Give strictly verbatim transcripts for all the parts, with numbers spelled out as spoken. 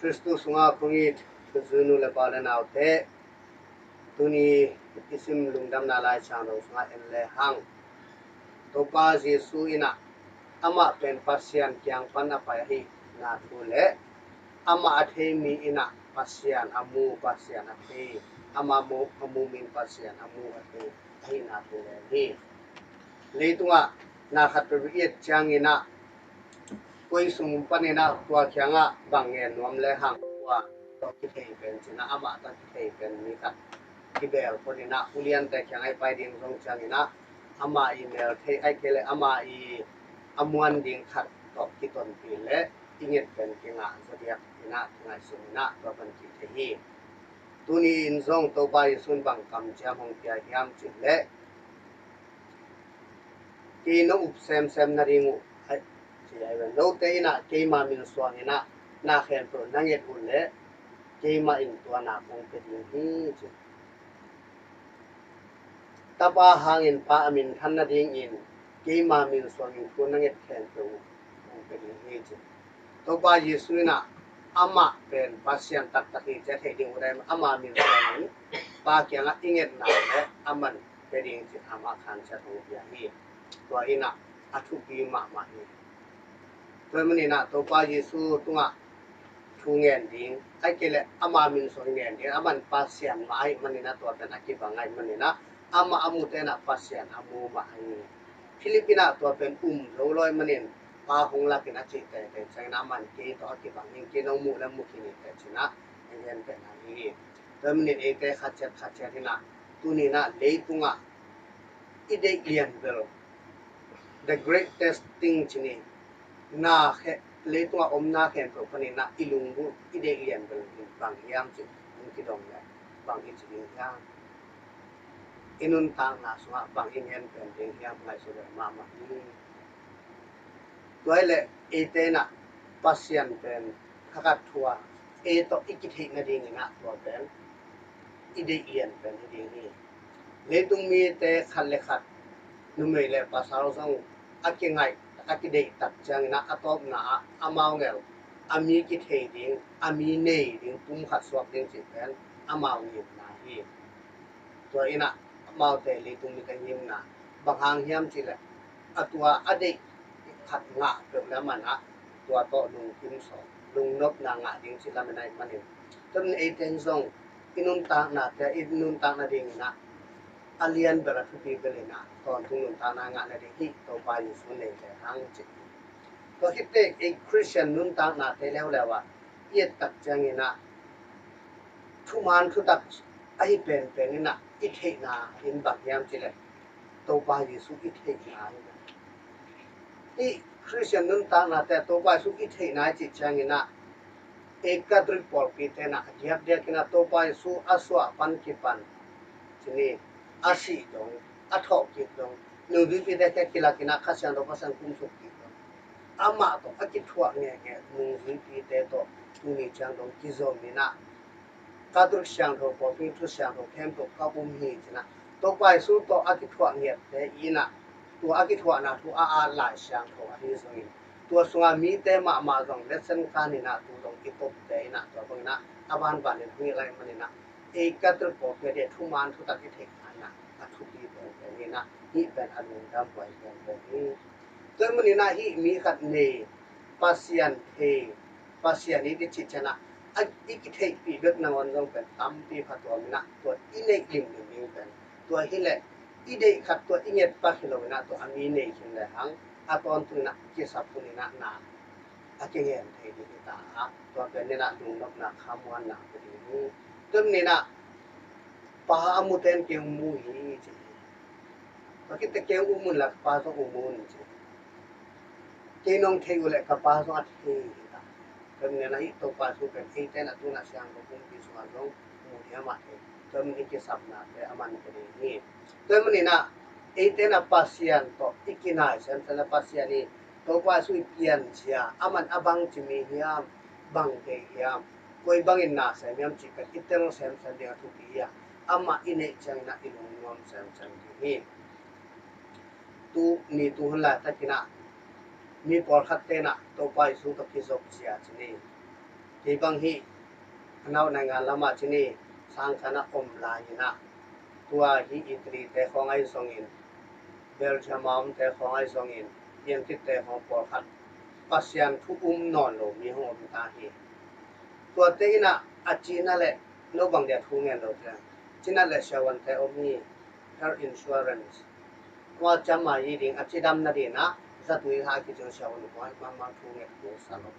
Khristu sungah kong it, khuazui nu le pa le naute, tuni i sim lungdamna Lai Siangtho sungah en le hang, Topa Jesu in ah amah pen Pasian kiang pan a pai ahihna thu le amah a thei mi in ah Pasian a mu, Pasian a thei, amah mu, a mu mi in Pasian a mu, a thei ahihna thu le hi. Leitungah na khat peuhpeuh i et ciangin ah, koi sung panin ah tua kiangah bang ngen nuam le hang, tua tawh kithei pen cin ah, amah tawh kithei pen mi khat kibel panin ah, uliante kiangah i pai ding zong ciangin ah, amah i mel thei, ahih kei leh amah i a muan ding khat tawh kitonpih le i nget pen kingah zaw diak in ah, kingaihsun in ah, tua pan kithei hi. Tuni in zong Topa Jesu in bang kamciam hong pia hiam cih leh, kei nong up semsem nading uh, hai, ci ai ven. Note in ah keima min suang in ah na khempeuh na nget uh leh keimah in tua na kong pia ding hi, ci. Tapa hangin Pa a minthan nadingin keima min suangin thu na nget khempeuh uh kong pia ding hi, ci. Topa Jesu in ah amah pen Pasian taktak hi ci a theih ding uh dai, ama min suangin Pa kiangah i ngetna le aman pia ding cih amah khan ciat hong pia hi. Tua in ah a thupi mahmah hi. Tua manin ah Topa Jesu tungah thu ngen ding, ahih kei leh ama min suang ngen ding, aman Pasian mah ahih manin ah tua pen a kibang ahih manin ah amah a mute in ah Pasian a mu mah hi. Philip in ah tua pen um zo lo ahih manin Pa hong lak in a cih teitei ciangin ah aman kei tawh a kibang hi, kei nong muh le mu khin hi teh ci in ah a ngen pen ahi hi. Tua manin eite khat ciat khat ciat in ah tuni in ah leitungah i deih lian bel, the great testing ci ni, na khe, leitungah om na khempeuh panin ah i lunggulh, i deih lian bel in bang hiam cih hong kidong leh bang i ci ding hiam? I nuntakna sungah bang i ngen pen ding hiam, ngaihsut leh mahmah hi. Tua hi leh eite in ah Pasian pen thakhat thu a, ei tawh i kitheih nadingin ah tua pen i deih lian pen hi ding hi. Leitung mite khat le khat, numei le pasal zong a kingaih, a kideih tak ciangin ah a tawpna ah amau ngel a mi kithei ding, a mi nei ding, pumkhat suak ding cih pen amau ngimna hi. Tua in ah amaute leitung mite ngimna bang hang hiam cih leh, a tua a deih khat ngah peuh le aman ah tua tawh lungkim sawm, lungnopna ngah ding cih lamen ahih manin. Tua manin eite in zong i nuntaknate, i nuntak nadingin ah a lian bel, a thupi bel in ah tawntung nuntakna ngah nading hih Topa Jesu nei le hang cih. Tua khit teh ei Khristian nuntaknate leuleu ah i et tak ciangin ah thuman thutak ahi penpen in ah i theihna in bang hiam cih leh Topa Jesu i theihna hi. Hih Khristian nuntaknate Topa Jesu i theihna i cih ciangin ah ei Catholic pawlpite in ah a diakdiak in ah Topa Jesu a suah pan kipan ci ni, a sih dong, a thawhkik dong, nungzuipite kiang kilak in ah Kha Siangtho Pasian kumsuk kik dong, amah tawh a kithuah ngehngeh nungzuipite tawh tuni ciang dong kizom in ah Catholic siangtho pawlpi thu siangtho khempeuh ka um hi ci in ah, Topa Jesu tawh a kithuah ngiatte in ah tua a kithuahna thu a at Lai Siangtho ahi zongin, tua sungah mite mahmah zong lesson kan in ah tu dong i topte in ah tua bangin ah a banban in hong hilh ahih manin ah ei Catholic pawlpi a dia thuman thutak i theihna in ah a thupi penpen hi in ah, hih pen a lungdam huai penpen hi. Tua ahih manin ah hih mi khat nei, Pasian thei, Pasian it i cih ciang ah a, i kitheihpih bek nangawn zong pen tampi pha tuam in ah tua i neih limlim ding pen, tua hi leh i deih khat tua i nget pak hi lo in ah tua a mi nei khin le hang a tawntung in ah kisap hun in ah na a kingen thei ding hi ta a, tua pen in ah lungnopna khamuanna ka ding hi. Tua manin ah pa a mute in kei hong mu hi ci hi. Tua khit teh kei hong um un la ka pa zong um un ci hi. Kei nong theih uh leh ka pa zong a thei hi ta. Tua manin ah hih Topa Jesu pen eite in ah tu in ah siangtho pumpi sungah zong mu ding amah thei. Tua manin i kisapnate aman ka ding hi. Tua manin ah eite in ah Pasian tawh i kinai semsem le Pasian i Topa Jesu i pianzia, aman a bangci mi hiam, bang deih hiam, koi bangin na sem hiam cih pen i tel semsem ding a thupi hi a, amah i neih ciangin ah i lungnuam semsem ding hi. Tuni tu hun laitakin ah mi pawlkhatte in ah Topa Jesu tawh kizopzia ci ni. Kei bang hih a nau naingan lamah cini sang khan a om lai inah, tua hih Italy te khawng ahi zongin, Belgium a omte khawng ahi zongin, piantitte khawng pawlkhat Pasian thu um nawn lo mi hong om ta hi. Tuate inah a cina le no bang dia thu ngen lo te, cina le siavuante om hi, health insurance. Tua ciamma hi ding a cidam nadinah zatui ha kicing siavun huai mahmah thu nget ko sa lo.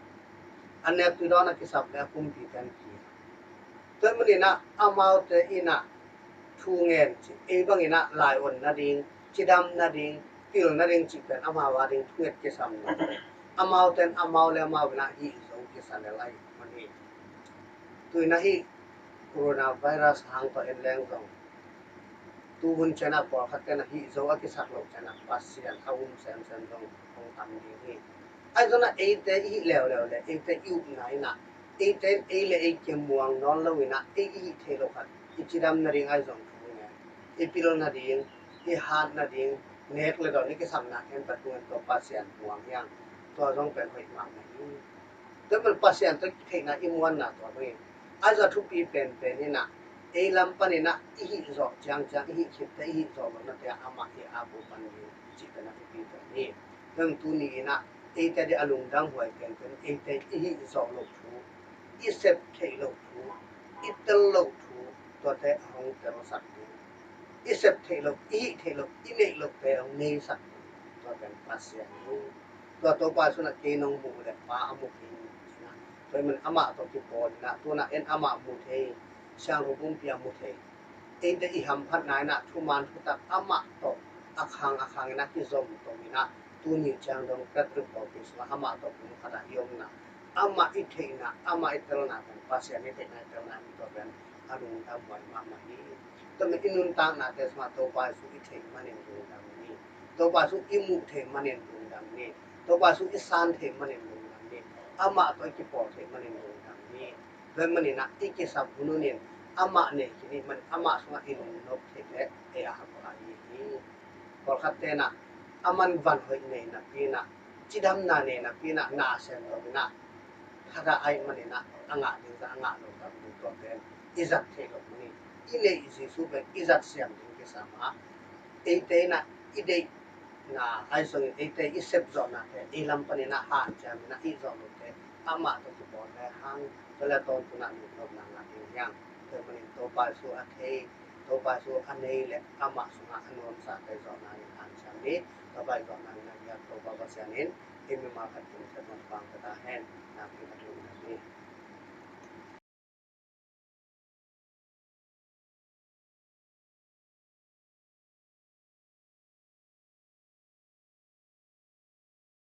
A nek tui dawn a kisap le a kumpi tenpi. Tua maninah amaute inah thu ngen ci, ei banginah lai on nading, cidam nading, pil nading cih pen amau a ding thu nget kisam lo. Amaute in amau le amau inah hih zo kisa le lai man hi. Tuinah hih coronavirus hang tawh en leng zong tu hun cianah pawlkhat tenah hih zo a kisak lo cianah Pasian a um semsem zong hong tam ding hi. Ahi zonah eite i hih leuleu le eite i upna inah eite in ei le ei kimuang nawn lo inah ei i hih theih loh khat i cidam nading ahi zong thu ngen, i pil nading, i hat nading, nek le dawn i kisapna khempeuh thu ngen, tua Pasian muang hiang, tua zong pen hoih mahmah hi. Tua pen Pasian tawh i theihna i muanna tua bangin a za thupi penpen inah ei lam paninah i hih zawh ciangciang i hih khitte i hih zawh lohnate ah amah i ap uh pan ding cih pen a thupi pen hi. Tua tuni inah eite dih a lungdam huai penpen eite i hih zawh loh thu, i sep theih loh thu, i tel loh thu, tuate a hong telsak ding, i sep theih loh, i hih theih loh, i neih lohte a hong neisak ding, tua pen Pasian hi. Tua Topa Jesu inah kei nong muh le Pa a mu kei hi. Tua hi man amah tawh kipawl inah tunah en amah mu thei, siangtho pumpi a mu thei, eite i hamphatna inah thuman thutak amah tawh a khang a khang inah kizom to inah tuni ciang dong Catholic pawlpi sungah amah tawh pumkhatah i omna, amah i theihna, amah i telna pen Pasian i theihna i telna hi, tua pen a lungdam huai mahmah hi. Tua pen i nuntaknate sungah Topa Jesu i theih manin lungdam ni, Topa Jesu i muh theih manin lungdam ni, Topa Jesu i san theih manin lungdam ni, amah tawh i kipawl theih manin lungdam ni. Tua maninah i kisap hun hunin amah nei khin ih man amah sungah i lungnop theih leh ei a hak a hi hi. Pawlkhat tenah a man van hoih nei napi inah, cidamna nei napi inah, na sem lo inah, thadah aih maninah a ngah ding zah a ngah lo tam ding tua pen i zat theih loh manin i neih Jesu pen i zat siam ding kisam a, eite inah i deih na ahi zongin eite i sep zawhnate ei lam paninah hanciam inah i zawh lote amah tawh kipawl le hang, tua le tawntunah lungnopna ngah ding hiang. Tua manin Topa Jesu a thei, Topa Jesu a nei le amah sungah a nuamsate zawhna in hanciam ni. Topa i zawhna in a giat Topa Pasian in i mimal khat kin khat man pang ka ta hen. Nakpi khat lungnop ni.